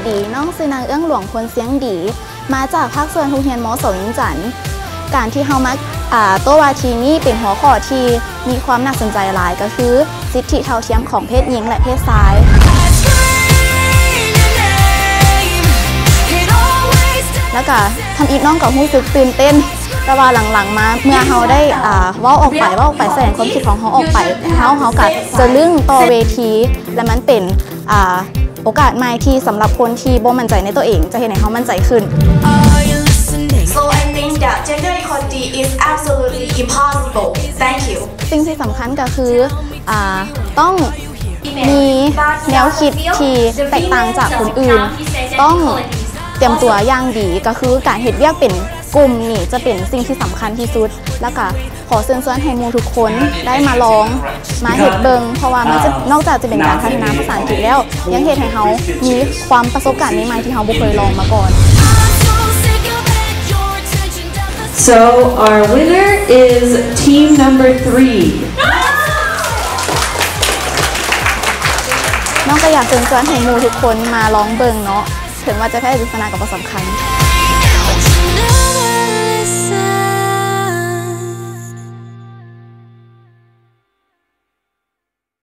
ດີ. ນ້ອງຊື່ນາງ ເອື້ອງຫຼວງ ພົນຊຽງດີ ມາຈາກພາກສ່ວນໂຮງຮຽນ ມສ ວຽງຈັນ. ການທີ່ເຮົາມາ ອ່າ ໂຕ້ວາທີນີ້ເປັນຫົວຂໍ້ທີ່ມີຄວາມໜ້າສົນໃຈຫຼາຍ ກໍຄືສິດທິເທົ່າທຽມຂອງເພດຍິງ ແລະ ເພດຊາຍ. ແລ້ວກະທຳອິດນ້ອງກໍຮູ້ສຶກຕື່ນເຕັ້ນ, ແຕ່ວ່າຫຼັງໆມາເມື່ອເຮົາໄດ້ ອ່າ ເວົ້າອອກໄປ ເວົ້າອອກໄປ ສະແດງຄວາມຄິດຂອງເຮົາອອກໄປ, ເຮົາ ເຮົາກະຈະລຶ້ງຕໍ່ເວທີ ແລະ ມັນເປັນ ອ່າ ໂອກາດໃໝ່ທີ່ສຳລັບຄົນທີ່ບໍ່ໝັ້ນໃຈໃນຕົວເອງ ຈະເຮັດໃຫ້ເຮົາໝັ້ນໃຈຂຶ້ນ. So I think that gender equality is absolutely impossible. Thank you. ສິ່ງທີ່ສຳຄັນກໍຄື ອ່າ ຕ້ອງມີແນວຄິດທີ່ແຕກຕ່າງຈາກຄົນອື່ນ, ຕ້ອງຕຽມຕົວຢ່າງດີ, ກໍຄືການເຮັດວຽກເປັນກຸ່ມນີ້ຈະເປັນສິ່ງທີ່ສຳຄັນທີ່ສຸດ. ແລ້ວກະ ຂໍເຊີນຊວນໃຫ້ໝູ່ທຸກຄົນໄດ້ມາລອງມາເຮັດເບິ່ງ, ເພາະວ່າມັນຈະ ນອກຈາກຈະເປັນການພັດທະນາພາສາອັງກິດແລ້ວ ຍັງເຮັດໃຫ້ເຮົາມີຄວາມປະສົບການໃໝ່ໆທີ່ເຮົາບໍ່ເຄີຍລອງມາກ່ອນ. So our winner is team number three. ນ້ອງກໍຢາກເຊີນຊວນໃຫ້ໝູ່ທຸກຄົນມາລອງເບິ່ງເນາະ, ເຖິງວ່າຈະແພ້ ຫຼື ຊະນະກໍບໍ່ສຳຄັນ.